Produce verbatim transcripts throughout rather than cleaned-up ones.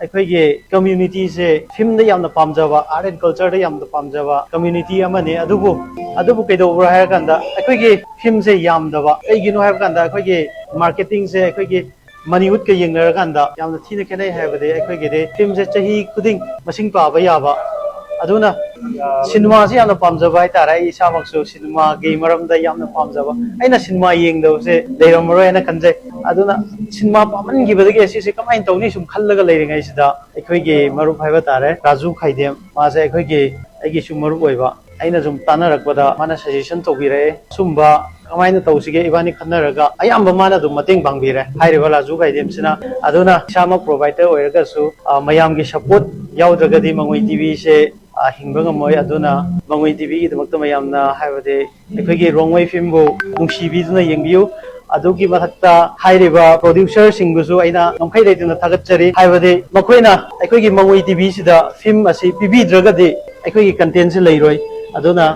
ꯑꯩꯈꯣꯏꯒꯤ ꯀꯝꯃ꯭ꯌꯨꯅꯤꯇꯤꯁꯦ ꯐꯤꯂꯝꯗ ꯌꯥꯝꯅ ꯄꯥꯝꯖꯕ, ꯑꯥꯔꯠ ꯑꯦꯟ ꯀꯜꯆꯔꯗ ꯌꯥꯝꯅ ꯄꯥꯝꯖꯕ ꯀꯝꯃ꯭ꯌꯨꯅꯤꯇꯤ ꯑꯃꯅꯤ꯫ ꯑꯗꯨꯕꯨ ꯑꯗꯨꯕꯨ ꯀꯩꯗꯧꯕ꯭ꯔꯥ ꯍꯥꯏꯔꯀꯥꯟꯗ, ꯑꯩꯈꯣꯏꯒꯤ ꯐꯤꯂꯝꯁꯦ ꯌꯥꯝꯗꯕ꯫ ꯀꯩꯒꯤꯅꯣ ꯍꯥꯏꯕ ꯀꯥꯟꯗ, ꯑꯩꯈꯣꯏꯒꯤ ꯃꯥꯔꯀꯦꯇꯤꯡꯁꯦ ꯑꯩꯈꯣꯏꯒꯤ ꯃꯅꯤꯋꯨꯗꯀ ꯌꯦꯡꯅꯔꯀꯥꯟꯗ ꯌꯥꯝꯅ ꯊꯤꯅ ꯈꯦꯠꯅꯩ꯫ ꯍꯥꯏꯕꯗꯤ ꯑꯩꯈꯣꯏꯒꯤꯗꯤ ꯐꯤꯂꯝꯁꯦ ꯆꯍꯤ ꯈꯨꯗꯤꯡ ꯃꯁꯤꯡ ꯄꯥꯕ ꯌꯥꯕ, ꯑꯗꯨꯅ ꯁꯤꯅꯦꯃꯥꯁꯤ ꯌꯥꯝꯅ ꯄꯥꯝꯖꯕ ꯍꯥꯏꯇꯥꯔꯦ꯫ ꯑꯩ ꯏꯁꯥꯃꯛꯁꯨ ꯁꯤꯅꯦꯃꯥꯒꯤ ꯃꯔꯝꯗ ꯌꯥꯝꯅ ꯄꯥꯝꯖꯕ, ꯑꯩꯅ ꯁꯤꯅꯦꯃꯥ ꯌꯦꯡꯗꯕꯁꯦ ꯂꯩꯔꯝꯃꯔꯣꯏ ꯍꯥꯏꯅ ꯈꯟꯖꯩ꯫ ꯑꯗꯨꯅ ꯁꯤꯅꯦꯃꯥ ꯄꯥꯝꯃꯟꯈꯤꯕꯗꯒꯤ ꯑꯁꯤꯁꯦ ꯀꯃꯥꯏꯅ ꯇꯧꯅꯤ ꯁꯨꯝ ꯈꯜꯂꯒ ꯂꯩꯔꯤꯉꯩꯁꯤꯗ, ꯑꯩꯈꯣꯏꯒꯤ ꯃꯔꯨꯞ ꯍꯥꯏꯕ ꯇꯥꯔꯦ, ꯔꯥꯖꯨ ꯈꯥꯏꯗꯦꯝ, ꯃꯥꯁꯦ ꯑꯩꯈꯣꯏꯒꯤ, ꯑꯩꯒꯤꯁꯨ ꯃꯔꯨꯞ ꯑꯣꯏꯕ, ꯑꯩꯅ ꯁꯨꯝ ꯇꯥꯟꯅꯔꯛꯄꯗ ꯃꯥꯅ ꯁꯖꯦꯁꯟ ꯇꯧꯕꯤꯔꯛꯑꯦ꯫ ꯁꯨꯝꯕ ꯀꯃꯥꯏꯅ ꯇꯧꯁꯤꯒꯦ ꯏꯕꯥꯅꯤ ꯈꯟꯅꯔꯒ, ꯑꯌꯥꯝꯕ ꯃꯥꯅ ꯑꯗꯨꯝ ꯃꯇꯦꯡ ꯄꯥꯡꯕꯤꯔꯦ, ꯍꯥꯏꯔꯤꯕ ꯔꯥꯖꯨ ꯈꯥꯏꯗꯦꯝꯁꯤꯅ꯫ ꯑꯗꯨꯅ ꯏꯁꯥꯃꯛ ꯄ꯭ꯔꯣꯚꯥꯏꯗꯔ ꯑꯣꯏꯔꯒꯁꯨ, ꯑ, ꯃꯌꯥꯝꯒꯤ ꯁꯄꯣꯔꯠ ꯌꯥꯎꯗ꯭ꯔꯒꯗꯤ ꯃꯉꯣꯏ ꯇꯤꯚꯤꯁꯦ, ꯑ, ꯍꯤꯡꯕ ꯉꯝꯃꯣꯏ꯫ ꯑꯗꯨꯅ ꯃꯉꯣꯏ ꯇꯤꯚꯤꯒꯤꯗꯃꯛꯇ ꯃꯌꯥꯝꯅ, ꯍꯥꯏꯕꯗꯤ ꯑꯩꯈꯣꯏꯒꯤ ꯔꯣꯡꯃꯩ ꯐꯤꯂꯝꯕꯨ ꯅꯨꯡꯁꯤꯕꯤꯗꯨꯅ ꯌꯦꯡꯕꯤꯌꯨ꯫ ꯑꯗꯨꯒꯤ ꯃꯊꯛꯇ ꯍꯥꯏꯔꯤꯕ ꯄ꯭ꯔꯣꯗ꯭ꯌꯨꯁꯔꯁꯤꯡꯕꯨꯁꯨ ꯑꯩꯅ ꯉꯝꯈꯩ ꯂꯩꯇꯅ ꯊꯥꯒꯠꯆꯔꯤ꯫ ꯍꯥꯏꯕꯗꯤ ꯃꯈꯣꯏꯅ ꯑꯩꯈꯣꯏꯒꯤ ꯃꯉꯣꯏ ꯇꯤꯚꯤꯁꯤꯗ ꯐꯤꯂꯝ ꯑꯁꯤ ꯄꯤꯕꯤꯗ꯭ꯔꯒꯗꯤ ꯑꯩꯈꯣꯏꯒꯤ ꯀꯟꯇꯦꯟꯁꯤ ꯂꯩꯔꯣꯏ꯫ ꯑꯗꯨꯅ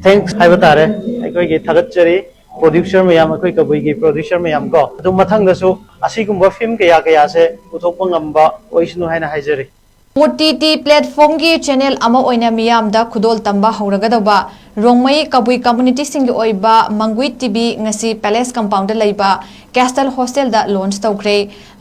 ꯊꯦꯡꯛꯁ ꯍꯥꯏꯕ ꯇꯥꯔꯦ꯫ ꯑꯩꯈꯣꯏꯒꯤ ꯊꯥꯒꯠꯆꯔꯤ ꯄ꯭ꯔꯣꯗ꯭ꯌꯨꯁꯔ ꯃꯌꯥꯝ, ꯑꯩꯈꯣꯏ ꯀꯕꯨꯏꯒꯤ ꯄ꯭ꯔꯣꯗ꯭ꯌꯨꯁꯔ ꯃꯌꯥꯝ ꯀꯣ꯫ ꯑꯗꯨ ꯃꯊꯪꯗꯁꯨ ꯑꯁꯤꯒꯨꯝꯕ ꯐꯤꯂꯝ ꯀꯌꯥ ꯀꯌꯥꯁꯦ ꯄꯨꯊꯣꯛꯄ ꯉꯝꯕ ꯑꯣꯏꯁꯅꯨ ꯍꯥꯏꯅ ꯍꯥꯏꯖꯔꯤ꯫ ꯑꯣ ꯇꯤ ꯇꯤ ꯄ꯭ꯂꯦꯠꯐꯣꯝꯒꯤ ꯆꯦꯅꯦꯜ ꯑꯃ ꯑꯣꯏꯅ ꯃꯤꯌꯥꯝꯗ ꯈꯨꯗꯣꯜ ꯇꯝꯕ ꯍꯧꯔꯒꯗꯧꯕ ꯔꯣꯡꯃꯩ ꯀꯕꯨꯏ ꯀꯝꯃ꯭ꯌꯨꯅꯤꯇꯤꯁꯤꯡꯒꯤ ꯑꯣꯏꯕ ꯃꯪꯒꯨꯏ ꯇꯤꯚꯤ ꯉꯁꯤ ꯄꯦꯂꯦꯁ ꯀꯝꯄꯥꯎꯟꯗ ꯂꯩꯕ ꯀꯦꯁꯇꯜ ꯍꯣꯁꯇꯦꯜꯗ ꯂꯣꯟꯆ ꯇꯧꯈ꯭ꯔꯦ꯫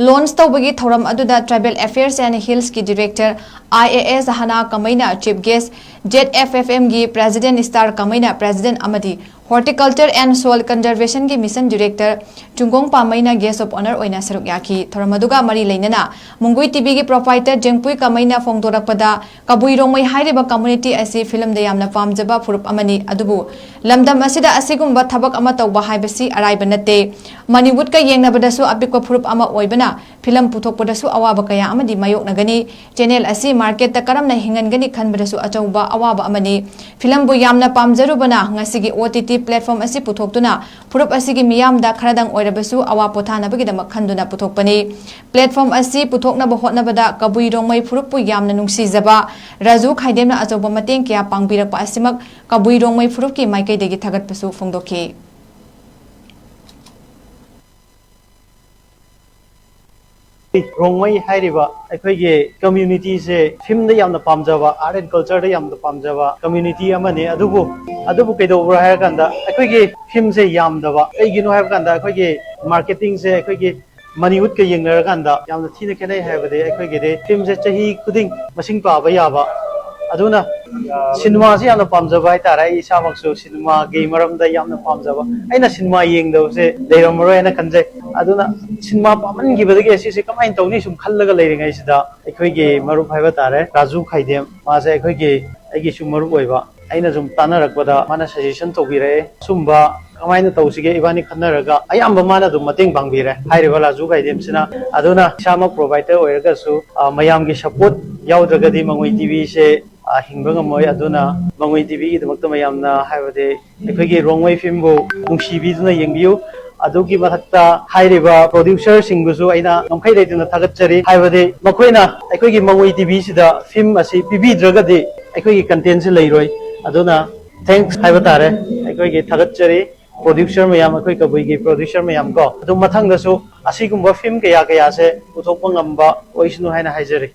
ꯂꯣꯟꯆ ꯇꯧꯕꯒꯤ ꯊꯧꯔꯝ ꯑꯗꯨꯗ ꯇ꯭ꯔꯥꯏꯕꯦꯜ ꯑꯦꯐꯤꯌꯔꯁ ꯑꯦꯟ ꯍꯤꯜꯁꯀꯤ director I A S Hana ꯀꯃꯩꯅ chief guest, Z F F ꯑꯦꯝꯒꯤ ꯄ꯭ꯔꯦꯁꯤꯗꯦꯟꯠ ꯁ꯭ꯇꯥꯔ ꯀꯃꯩꯅ ꯄ꯭ꯔꯦꯁꯤꯗꯦꯟꯠ ꯑꯃꯗꯤ ꯍꯣꯔꯇꯤꯀꯜꯆꯔ ꯑꯦꯟ ꯁꯣꯏꯜ ꯀꯟꯖꯔꯚꯦꯁꯟꯒꯤ ꯃꯤꯁꯟ ꯗꯤꯔꯦꯛꯇꯔ ꯆꯨꯡꯒꯣꯡ ꯄꯥꯃꯩꯅ ꯒꯦꯁ ꯑꯣꯐ ꯑꯣꯅꯔ ꯑꯣꯏꯅ ꯁꯔꯨꯛ ꯌꯥꯈꯤ꯫ ꯊꯧꯔꯝ ꯑꯗꯨꯒ ꯃꯔꯤ ꯂꯩꯅꯅ ꯃꯨꯡꯒꯨꯏ ꯇꯤꯚꯤꯒꯤ ꯄ꯭ꯔꯣꯄꯥꯏꯇꯔ ꯖꯦꯡꯄꯨꯏ ꯀꯃꯩꯅ ꯐꯣꯡꯗꯣꯔꯛꯄꯗ, ꯀꯕꯨꯏ ꯔꯣꯡꯃꯩ ꯍꯥꯏꯔꯤꯕ ꯀꯝꯃ꯭ꯌꯨꯅꯤꯇꯤ ꯑꯁꯤ ꯐꯤꯂꯝꯗ ꯌꯥꯝꯅ ꯄꯥꯝꯖꯕ ꯐꯨꯔꯨꯞ ꯑꯃꯅꯤ, ꯑꯗꯨꯕꯨ ꯂꯝꯗꯝ ꯑꯁꯤꯗ ꯑꯁꯤꯒꯨꯝꯕ ꯊꯕꯛ ꯑꯃ ꯇꯧꯕ ꯍꯥꯏꯕꯁꯤ ꯑꯔꯥꯏꯕ ꯅꯠꯇꯦ꯫ ꯃꯅꯤꯋꯨꯗꯀ ꯌꯦꯡꯅꯕꯗꯁꯨ ꯑꯄꯤꯛꯄ ꯐꯨꯔꯨꯞ ꯑꯃ ꯑꯣꯏꯕꯅ ꯐꯤꯂꯝ ꯄꯨꯊꯣꯛꯄꯗꯁꯨ ꯑꯋꯥꯕ ꯀꯌꯥ ꯑꯃꯗꯤ ꯃꯥꯌꯣꯛꯅꯒꯅꯤ꯫ ꯆꯦꯅꯦꯜ ꯑꯁꯤ ꯃꯥꯔꯀꯦꯠꯇ ꯀꯔꯝꯅ ꯍꯤꯡꯍꯟꯒꯅꯤ ꯈꯟꯕꯗꯁꯨ ꯑꯆꯧꯕ ꯑꯋꯥꯕ ꯑꯃꯅꯤ꯫ ꯐꯤꯂꯝꯕꯨ ꯌꯥꯝꯅ ꯄꯥꯝꯖꯔꯨꯕꯅ ꯉꯁꯤꯒꯤ ꯑꯣ ꯇꯤ ꯇꯤ ꯄ꯭ꯂꯦꯠꯐꯣꯝ ꯑꯁꯤ ꯄꯨꯊꯣꯛꯇꯨꯅ ꯐꯨꯔꯨꯞ ꯑꯁꯤꯒꯤ ꯃꯤꯌꯥꯝꯗ ꯈꯔꯗꯪ ꯑꯣꯏꯔꯕꯁꯨ ꯑꯋꯥ ꯄꯣꯊꯥꯅꯕꯒꯤꯗꯃꯛ ꯈꯟꯗꯨꯅ ꯄꯨꯊꯣꯛꯄꯅꯤ꯫ ꯄ꯭ꯂꯦꯠꯐꯣꯝ ꯑꯁꯤ ꯄꯨꯊꯣꯛꯅꯕ ꯍꯣꯠꯅꯕꯗ ꯀꯕꯨꯏ ꯔꯣꯡꯃꯩ ꯐꯨꯔꯨꯞꯄꯨ ꯌꯥꯝꯅ ꯅꯨꯡꯁꯤꯖꯕ ꯔꯥꯖꯨ ꯈꯥꯏꯗꯦꯝꯅ ꯑꯆꯧꯕ ꯃꯇꯦꯡ ꯀꯌꯥ ꯄꯥꯡꯕꯤꯔꯛꯄ ꯑꯁꯤꯃꯛ ꯀꯕꯨꯏ ꯔꯣꯡꯃꯩ ꯐꯨꯔꯨꯞꯀꯤ ꯃꯥꯏꯀꯩꯗꯒꯤ ꯊꯥꯒꯠꯄꯁꯨ ꯐꯣꯡꯗꯣꯛꯈꯤ꯫ ꯔꯣꯡꯃꯩ ꯍꯥꯏꯔꯤꯕ ꯑꯩꯈꯣꯏꯒꯤ ꯀꯝꯃ꯭ꯌꯨꯅꯤꯇꯤꯁꯦ ꯐꯤꯜꯝꯗ ꯌꯥꯝꯅ ꯄꯥꯝꯖꯕ, ꯑꯥꯔꯠ ꯑꯦꯟ ꯀꯜꯆꯔꯗ ꯌꯥꯝꯅ ꯄꯥꯝꯖꯕ ꯀꯝꯃ꯭ꯌꯨꯅꯤꯇꯤ ꯑꯃꯅꯤ꯫ ꯑꯗꯨꯕꯨ ꯑꯗꯨꯕꯨ ꯀꯩꯗꯧꯕ꯭ꯔꯥ ꯍꯥꯏꯔꯀꯥꯟꯗ, ꯑꯩꯈꯣꯏꯒꯤ ꯐꯤꯜꯝꯁꯦ ꯌꯥꯝꯗꯕ꯫ ꯀꯩꯒꯤꯅꯣ ꯍꯥꯏꯕ ꯀꯥꯟꯗ, ꯑꯩꯈꯣꯏꯒꯤ ꯃꯥꯔꯀꯦꯇꯤꯡꯁꯦ ꯑꯩꯈꯣꯏꯒꯤ ꯃꯅꯤꯋꯨꯗꯀ ꯌꯦꯡꯅꯔꯀꯥꯟꯗ ꯌꯥꯝꯅ ꯊꯤꯅ ꯈꯦꯠꯅꯩ꯫ ꯍꯥꯏꯕꯗꯤ, ꯑꯩꯈꯣꯏꯒꯤꯗꯤ ꯐꯤꯜꯝꯁꯦ ꯆꯍꯤ ꯈꯨꯗꯤꯡ ꯃꯁꯤꯡ ꯄꯥꯕ ꯌꯥꯕ꯫ ꯑꯗꯨꯅ ꯁꯤꯅꯦꯃꯥꯁꯤ ꯌꯥꯝꯅ ꯄꯥꯝꯖꯕ ꯍꯥꯏꯇꯥꯔꯦ꯫ ꯑꯩ ꯏꯁꯥꯃꯛꯁꯨ ꯁꯤꯅꯦꯃꯥꯒꯤ ꯃꯔꯝꯗ ꯌꯥꯝꯅ ꯄꯥꯝꯖꯕ, ꯑꯩꯅ ꯁꯤꯅꯦꯃꯥ ꯌꯦꯡꯗꯕꯁꯦ ꯂꯩꯔꯝꯃꯔꯣꯏ ꯍꯥꯏꯅ ꯈꯟꯖꯩ꯫ ꯑꯗꯨꯅ ꯁꯤꯅꯦꯃꯥ ꯄꯥꯝꯃꯟꯈꯤꯕꯗꯒꯤ ꯑꯁꯤꯁꯦ ꯀꯃꯥꯏꯅ ꯇꯧꯅꯤ ꯁꯨꯝ ꯈꯜꯂꯒ ꯂꯩꯔꯤꯉꯩꯁꯤꯗ, ꯑꯩꯈꯣꯏꯒꯤ ꯃꯔꯨꯞ ꯍꯥꯏꯕ ꯇꯥꯔꯦ, ꯔꯥꯖꯨ ꯈꯥꯏꯗꯦꯝ, ꯃꯥꯁꯦ ꯑꯩꯈꯣꯏꯒꯤ, ꯑꯩꯒꯤꯁꯨ ꯃꯔꯨꯞ ꯑꯣꯏꯕ, ꯑꯩꯅ ꯁꯨꯝ ꯇꯥꯟꯅꯔꯛꯄꯗ ꯃꯥꯅ ꯁꯖꯦꯁꯟ ꯇꯧꯕꯤꯔꯛꯑꯦ, ꯁꯨꯝꯕ ꯀꯃꯥꯏꯅ ꯇꯧꯁꯤꯒꯦ ꯏꯕꯥꯅꯤ ꯈꯟꯅꯔꯒ, ꯑꯌꯥꯝꯕ ꯃꯥꯅ ꯑꯗꯨꯝ ꯃꯇꯦꯡ ꯄꯥꯡꯕꯤꯔꯦ ꯍꯥꯏꯔꯤꯕ ꯔꯥꯖꯨ ꯈꯥꯏꯗꯦꯝꯁꯤꯅ꯫ ꯑꯗꯨꯅ ꯏꯁꯥꯃꯛ ꯄ꯭ꯔꯣꯚꯥꯏꯗꯔ ꯑꯣꯏꯔꯒꯁꯨ, ꯑ, ꯃꯌꯥꯝꯒꯤ ꯁꯄꯣꯔꯠ ꯌꯥꯎꯗ꯭ꯔꯒꯗꯤ ꯃꯉꯣꯏ ꯇꯤꯚꯤꯁꯦ, ꯑ, ꯍꯤꯡꯕ ꯉꯝꯃꯣꯏ꯫ ꯑꯗꯨꯅ ꯃꯉꯣꯏ ꯇꯤꯚꯤꯒꯤꯗꯃꯛꯇ ꯃꯌꯥꯝꯅ, ꯍꯥꯏꯕꯗꯤ ꯑꯩꯈꯣꯏꯒꯤ ꯔꯣꯡꯃꯩ ꯐꯤꯜꯝꯕꯨ ꯅꯨꯡꯁꯤꯕꯤꯗꯨꯅ ꯌꯦꯡꯕꯤꯌꯨ꯫ ꯑꯗꯨꯒꯤ ꯃꯊꯛꯇ ꯍꯥꯏꯔꯤꯕ ꯄ꯭ꯔꯣꯗ꯭ꯌꯨꯁꯔꯁꯤꯡꯕꯨꯁꯨ ꯑꯩꯅ ꯉꯝꯈꯩ ꯂꯩꯇꯅ ꯊꯥꯒꯠꯆꯔꯤ꯫ ꯍꯥꯏꯕꯗꯤ ꯃꯈꯣꯏꯅ ꯑꯩꯈꯣꯏꯒꯤ ꯃꯉꯣꯏ ꯇꯤꯚꯤꯁꯤꯗ ꯐꯤꯜꯝ ꯑꯁꯤ ꯄꯤꯕꯤꯗ꯭ꯔꯒꯗꯤ ꯑꯩꯈꯣꯏꯒꯤ ꯀꯟꯇꯦꯟꯁꯤ ꯂꯩꯔꯣꯏ꯫ ꯑꯗꯨꯅ ꯊꯦꯡꯛꯁ ꯍꯥꯏꯕ ꯇꯥꯔꯦ꯫ ꯑꯩꯈꯣꯏꯒꯤ ꯊꯥꯒꯠꯆꯔꯤ ꯄ꯭ꯔꯣꯗ꯭ꯌꯨꯁꯔ ꯃꯌꯥꯝ, ꯑꯩꯈꯣꯏ ꯀꯕꯨꯏꯒꯤ ꯄ꯭ꯔꯣꯗ꯭ꯌꯨꯁꯔ ꯃꯌꯥꯝ ꯀꯣ꯫ ꯑꯗꯨ ꯃꯊꯪꯗꯁꯨ ꯑꯁꯤꯒꯨꯝꯕ ꯐꯤꯜꯝ ꯀꯌꯥ ꯀꯌꯥꯁꯦ ꯄꯨꯊꯣꯛꯄ ꯉꯝꯕ ꯑꯣꯏꯁꯅꯨ ꯍꯥꯏꯅ ꯍꯥꯏꯖꯔꯤ꯫